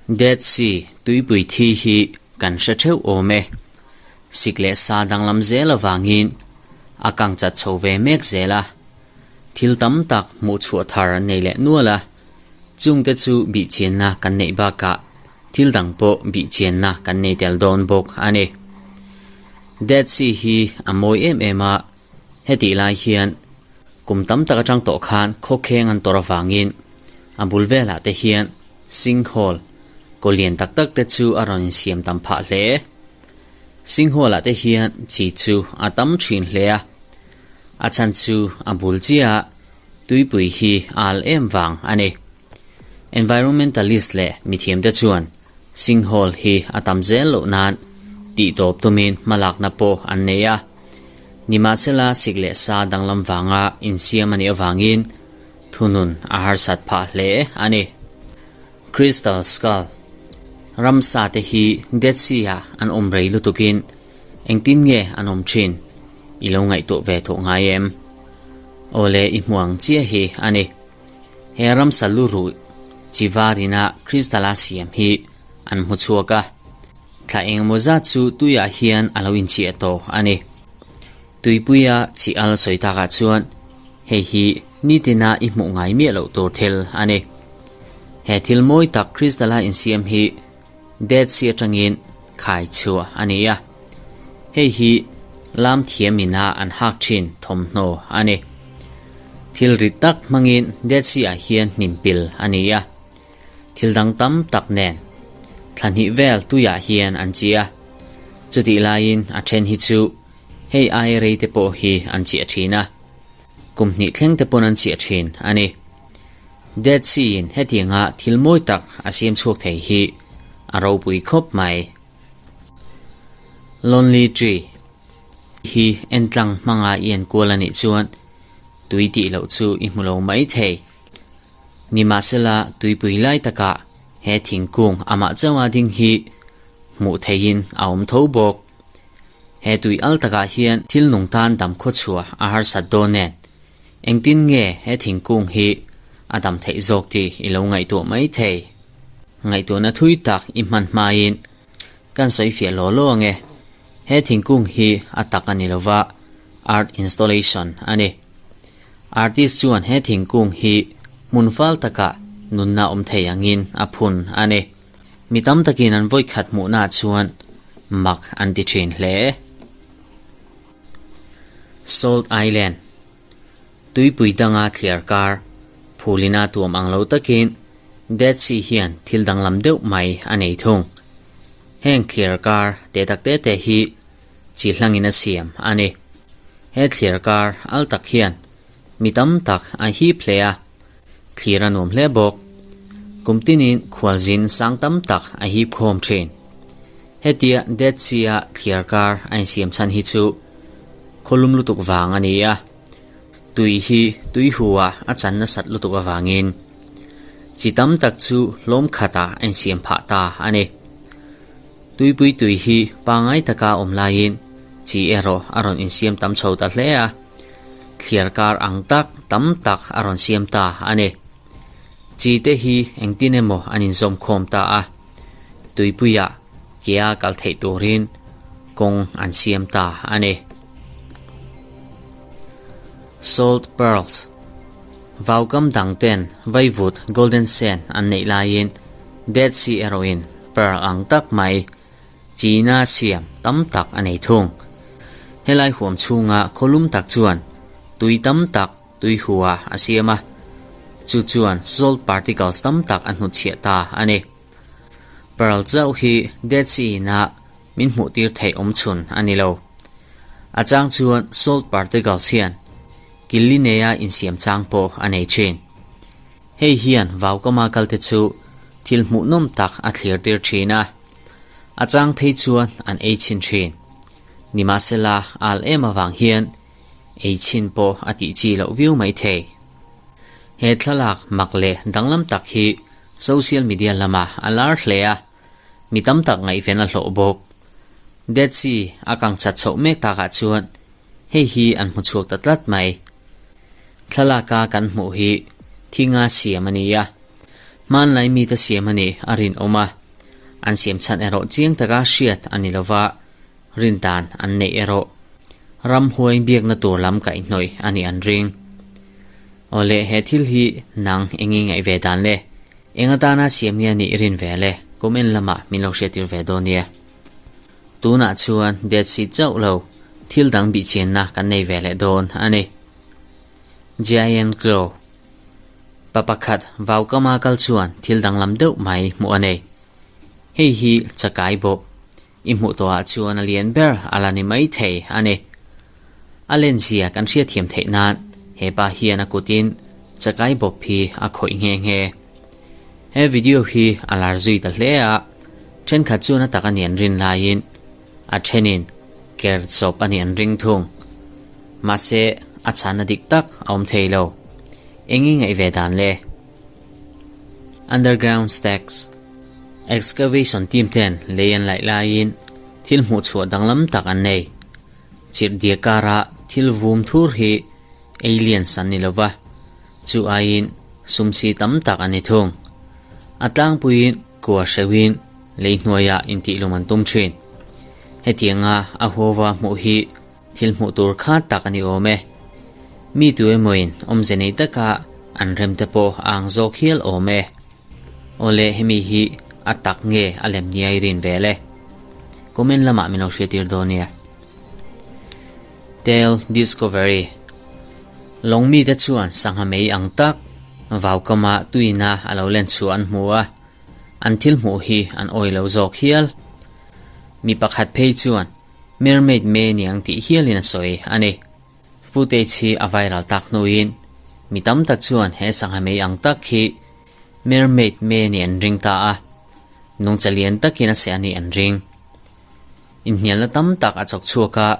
Dead Sea tuipui thi hi kan hre theuh awm e. Sik leh sa danglam zel avangin a kang chat chho ve mek zel a. Thil tam tak hmuh chhuah thar an nei leh nual a, chungte chu bihchianna kan neih bakah thil dang pawh bihchianna kan nei tel dawn bawk a ni. Dead Sea hi a mawi em em a, hetih lai hian kum tam tak atang tawh khan khawkheng an tawrh avangin a bul velah te hian sinkhole kaw lian tak tak te chu a rawn insiam tam phah hle. Sinkhole ah te hian chi chu a tam thin hle a, a chhan chu a bul chiah a tuipui hi a al em vang a ni. Environmentalist leh mithiamte chuan sinkhole hi a tam zel loh nan tihtawp tumin hmalakna pawh an nei a. Nimahsela sik leh sa danglam vanga insiam a nih avangin thunun a harsat phah hle a ni. Crystal Skull Ramsa te hi Dead Sea ah an awm rei lutukin engtin nge an awm thin i lo ngaihtuah ve thawh ngai em? Awle i hmu ang chiah hi a ni. He ramsa lu ruih chi varina crystal a siam hi an hmu chhuak a, thla engemaw zat chu tuiah hian a lo inchiah tawh a ni. Tuipuia chi al sawi takah chuan hei hi nitina i hmuh ngai miah loh tur thil a ni. He thil mawi tak crystal-a insiam hi Dead Sea atangin khai chhuah a ni a. Hei hi lam thiamina an hak thin thawmhnaw a ni. Thil rit tak hmangin Dead Sea-ah hian hnim pil a ni a. Thil dang tam tak nen thla hnih vel tuiah hian an chi a. Chutih laiin a then hi chu hei ai rei te pawh hi an chiah thin a. Kum hnih thleng te pawn an chiah thin a ni. Dead Sea in hetianga thil mawi tak a siam chhuak thei hi a ropui khawp mai. Lonely Tree hi entlang hmanga i enkual a nih chuan tui tih loh chu i hmu lo mai thei. Nimahsela tuipui lai takah he thingkung amah chauha ding hi hmuh theihin a awm tho bawk. He tui al takah hian thil nung tan dam khawchhuah a harsat dawn nen engtin nge he thingkung hi a dam theih zawk tih i lo ngaihtuah mai thei. Ngaihtuahna thui tak i hman hmain kan sawi fiah law law ange. He thingkung hi a tak a ni lova, art installation a ni. Artist chuan he thingkung hi hmun fal takah nunna awm thei angin a phun a ni. Mi tam takin an vawikhat hmuhnaah chuan mak an ti thin hle. Salt Island Tuipui danga thliar kar phulina tuam ang lo takin Dead Sea hian thil danglam deuh mai a nei thung. Heng thliar kar te tak te te hi chi hlangin a siam a ni. He thliar kar al tak hian mi tam tak a hip hle a, thlir a nuam hle bawk. Kum tinin khualzin sang tam tak a hip khawm thin. Hetia Dead Sea-a thliar kar a insiam chhan hi chu khawlum lutuk vang a ni a, tui hi tui hua a chan nasat lutuk avangin chi tam tak chu hlawm khatah a insiam phah ta a ni. Tuipui tui hi pangngai taka awm laiin chi erawh a rawn insiam tam chho ta hle a, thliar kar ang tak tam tak a rawn siam ta a ni. Chi te hi engtin emaw an inzawm khawm ta a, tuipuiah kea kal theih turin kawng an siam ta a ni. Salt Pearls Vaukam dang ten vaivut golden sand an neih laiin Dead Sea erawhin Pearl ang tak mai China siam tam tak a nei thung. Helai huam chhunga khawlum tak chuan tui tam tak tui hua a siam a, chu chuan salt particles tam tak a hnutchhiah ta a ni. Pearl chauh hi Dead Sea ina min hmuh tir theih awm chhun a ni lo. A chang chuan salt particles hian killi neia insiam chang pawh a nei thin. Hei hian vaukama kalte chu thil hmuhnawm tak a thlir tir thin a, a chang phei chuan an ei chhin thin. Nimahsela al em avang hian ei chhin pawh a tih chi loh viau mai thei. He thlalak mak leh danglam tak hi social media lamah a lar hle a, mi tam tak ngaihven a hlawh bawk. Dead Sea a kang chat chhoh mek takah chuan hei hi an hmu chhuak ta tlat mai. Thlalaka kan hmuh hi thinga siam a ni a. Hmanlai mite siam a nih a rinawm a, an siam chhan erawh chiang taka hriat a ni lova, rin dan an neih erawh ramhuai biakna tur lam kaihhnawih a nih an ring. Awle, he thil hi nang eng i ngaih ve dan le? Eng atana siam nge a nih rin ve le? Comment lamah min lo hriattir ve dawn nia. Tunah chuan Dead Sea chauh lo thil dang bihchianna kan nei ve leh dawn a ni. Giant Claw Pa pakhat vaukama kal chuan thil danglam deuh mai hmuh a nei. Hei hi chakai bawk i hmuh tawhah chuan a lian ber a la ni mai thei a ni. A lenzia kan hriatthiam theih nan he pa hian a kutin chakai bawp hi a khawih nghe nghe. He video hi a lar zui ta hle a, thenkhat chuan a tak a ni an rin laiin a thenin ker chawp a ni an ring thung. Mahse, a chhanna dik tak a awm thei lo. Eng i ngaih ve dan le? Underground Stacks Excavation team ten lei an laih laiin thil hmuh chhuah danglam tak an nei. Chirhdia kara thil vum thur hi aliens an ni lova, chu aiin sumsi tam tak an ni thung. A tlangpuiin kua hreuhin lei hnuaiah intihlum an tum thin. Hetianga a huava hmuh hi Thil hmuh tur kha tak a ni awm e. Mi tu emawin awmze nei taka an rem te pawh a ang zawk hial awm e. Awle hemi hi a tak nge a lem nia i rin vel e. Comment lamah min lo hriatir dawn nia. Tale Discovery Lawng mite chuan sangha mei ang tak vaukama tuina a lo len chhuah an hmu a, an thil hmuh hi an awih lo zawk hial. Mi pakhat phei chuan Mermaid me niang tih hialin a sawi a ni. Footage hi a viral tak hnuin mi tam tak chuan he sangha mei ang tak hi Mermaid me nih an ring ta a, nungcha lian takin a seh a nih an ring. Inhnialna tam tak a chawk chhuak a,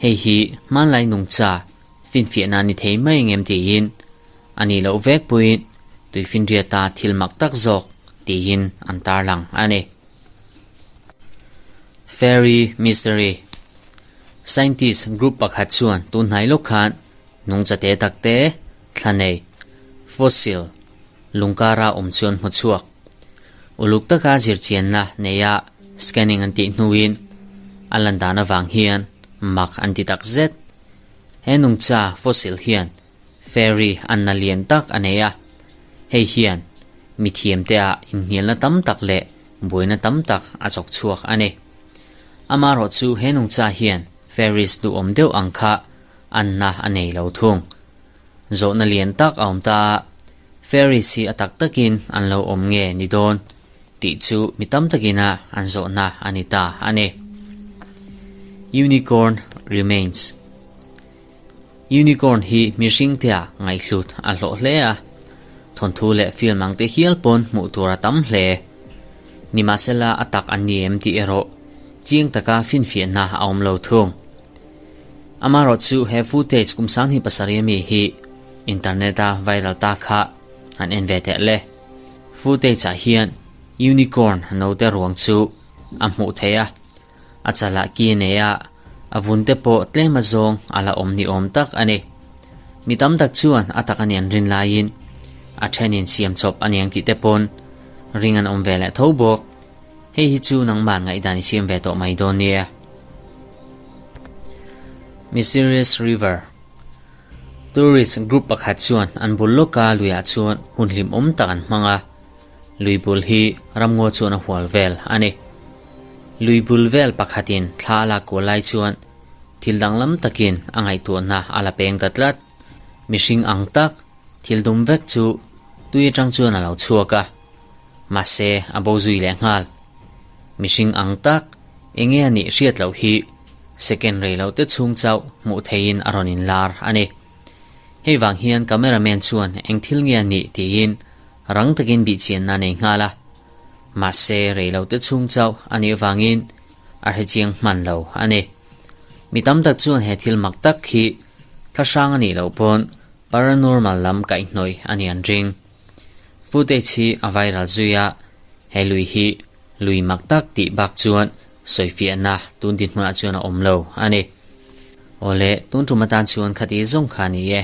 hei hi hmanlai nungcha finfiahna ni thei mai engem tiin a nih loh vek pawhin tuifinriata thil mak tak zawk tiin an tarlang a ni. Fairy Mystery Scientist group pakhat chuan tun hnai lawk khan nungcha te tak te, thla nei, fossil, lungkara awm chuan hmu chhuak. Uluk taka zirchianna neia scanning an tih hnuin a lan dan avang hian mak an ti tak zet. He nungcha fossil hian Fairy anna lian tak a nei a, hei hian mithiamte ah inhnialna tam tak leh buaina tam tak a chawk chhuak a ni. Amaherawh chu he nungcha hian fairies duhawm deuh ang kha anna a nei lo thung. Zawhna lian tak a awm ta a, fairies hi a tak takin an lo awm nge ni dawn tih chu mi tam takina an zawhna a ni ta a ni. Unicorn Remains. Unicorn hi mihringtea ngaihhlut a hlawh hle a, thawnthu leh film ang te hial pawn hmuh tur a tam hle. Nimahsela a tak an ni em tih erawh chiang taka finfiahna a awm lo thung. Amaherawh chu he footage kum 27 ami hi internet a viral ta kha han en ve teh le. Footage ah hian unicorn note ruang chu a hmuh theih a. A chalah ki a nei a, a vun te pawh tlem azawng a la awm ni awm tak a ni. Mi tam tak chuan a tak a ni an rin laiin a thenin siam chawp a niang tih te pawn ring an awm ve leh tho bawk. Hei hi chu nangmah ngaihdan i siam ve tawh mai dawn nia. Mysterious River Tourist group pakhat chuan an bul lawka luiah chuan hun hlimawm tak an hmang a. Lui bul hi ramngaw chuan a hual vel a ni. Lui bul vel pakhatin thla a lak kual lai chuan thil danglam takin a ngaihtuahna a la peng ta tlat. Mihring ang tak thil dum vek chu tui atang chuan a lo chhuak a, mahse a bo zui leh nghal. Mihring ang tak enge a nih hriat loh hi second rei lo te chhung chauh hmuh theihin a rawn inlar a ni. Hei vang hian cameraman chuan eng thil nge a nih tiin Rang takin bihchianna a nei nghal a, mahse reilote chhung chauh a nih avangin a hrechiang hman lo a ni. Mi tam tak chuan he thil mak tak hi thlahrang a nih loh pawn paranormal lam kaihhnawih a nih an ring. Footage hi a viral zui a, he lui hi lui mak tak tih bak chuan sawifiahna tun dinhmunah chuan a awm lo a ni. Awle, tun tum atan chuan khati zawng kha a ni e.